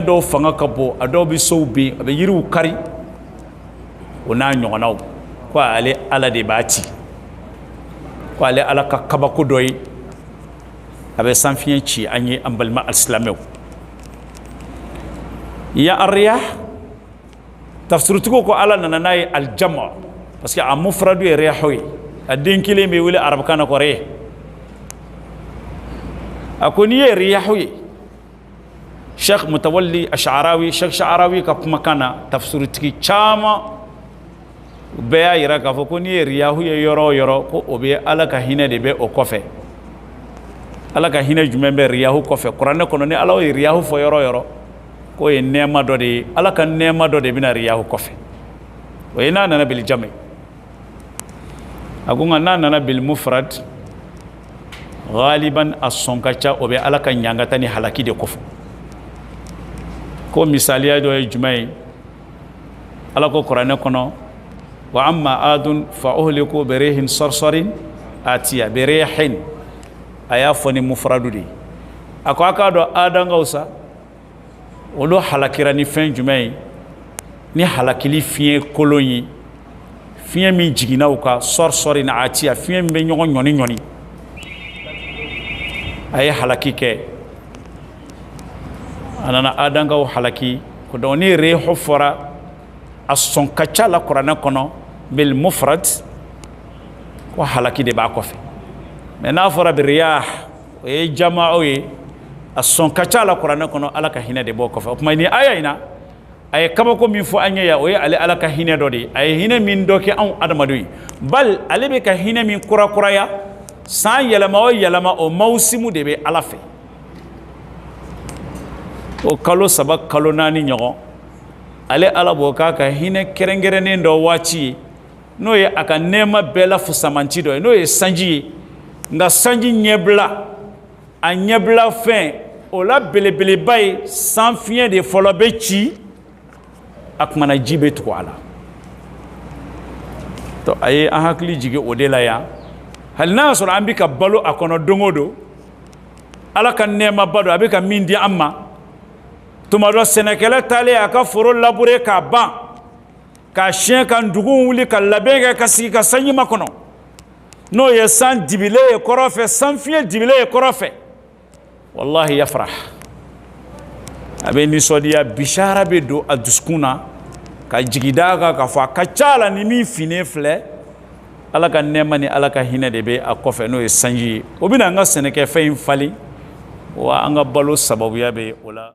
Dɔw fanga ka bon, a dɔw bɛ sow bin, a bɛ yiriw kari, o n'a ɲɔgɔnnaw. Ko ale Ala de b'a ci, ko ale Ala ka kabako dɔ ye, a bɛ sanfiɲɛ ci an ye. An balima alisilamɛw, ya arriyah, tafsirutigiw ko Ala nana n'a ye aljama, parce que a mufradu ye riyahu ye, a den kelen bɛ wele arabukan na ko rih. A ko n'i ye riyahu ye, Sheikh Mutawalli Ash'arawi, Sheikh Sha'arawi ka kumakan na, tafsirutigi caman bɛɛ y'a yira k'a fɔ ko n'i ye riyahu ye yɔrɔ o yɔrɔ, ko o bɛ Ala ka hinɛ de bɛ o kɔfɛ. Ala ka hinɛ jumɛn bɛ riyahu kɔfɛ? Kuranɛ kɔnɔ, ni Ala ye riyahu fɔ yɔrɔ o yɔrɔ, k'o ye nɛɛma dɔ de ye, Ala ka nɛɛma dɔ de bɛna riyahu kɔfɛ. O ye n'a nana bil jami. A ko nka n'a nana bil mufrad, ghaliban a sɔn ka ca, o bɛ Ala ka ɲangata ni halaki de kofɔ. Ko misaliya dɔ ye jumɛn ye? Ala ko kuranɛ kɔnɔ: wa amma adun fa uhliku birihin sarsarin atiya. Birihin, a y'a fɔ ni mufradu de ye. A ko a k'a dɔn adankaw sa, olu halakira ni fɛn jumɛn ye? Ni halakili fiɲɛ kolon ye, fiɲɛ min jiginna u kan, sarsarin atiya, fiɲɛ min bɛ ɲɔgɔn ɲɔni ɲɔni, a ye halaki kɛ, a nana adankaw halaki. Ko donc ni rihu fɔra, a sɔn ka ca la kuranɛ kɔnɔ bil mufrad, ko halaki de b'a kɔfɛ. Mais n'a fɔra bi riyah, o ye jama'o ye, a sɔn ka ca la kuranɛ kɔnɔ, Ala ka hinɛ de b'o kɔfɛ. O tuma ni aya in na, a ye kabako min fɔ an ye yan, o ye ale Ala ka hinɛ dɔ de ye, a ye hinɛ min dɔ kɛ anw adamadenw ye. Bal ale bɛ ka hinɛ min kurakuraya san yɛlɛma o yɛlɛma, o mawusimu de bɛ Ala fɛ. O kalo 3, kalo 4 ɲɔgɔn, ale Ala b'o k'a ka hinɛ kɛrɛnkɛrɛnnen dɔ waati ye, n'o ye a ka nɛɛma bɛɛ la fusamanci dɔ ye, n'o ye sanji ye. Nka sanji ɲɛbila, a ɲɛbila fɛn o la belebeleba ye san fiɲɛ de fɔlɔ bɛ ci, a kumana ji bɛ tugu a la. To a ye an hakili jigin o de la yan, hali n'a y'a sɔrɔ an bɛ ka balo a kɔnɔ don o don, Ala ka nɛɛmaba don a bɛ ka min di an ma. Tuma dɔ, sɛnɛkɛla taalen a ka foro labure k'a ban, k'a siɲɛ, ka ndugu wuli, ka labɛn kɛ, ka sigi ka sanji makɔnɔ, n'o ye san dibilen ye kɔrɔ fɛ, san fiɲɛ dibilen ye kɔrɔ fɛ, wallahi yafrah, a bɛ nisɔndiya, bishara bɛ don a dusukun na, ka jigi d'a kan k'a fɔ a ka ca la ni min finnen filɛ, Ala ka nɛɛma ni Ala ka hinɛ de bɛ a kɔfɛ, n'o ye sanji ye. O bɛna an ka sɛnɛkɛfɛn in falen, wa an ka balo sababuya bɛ o la.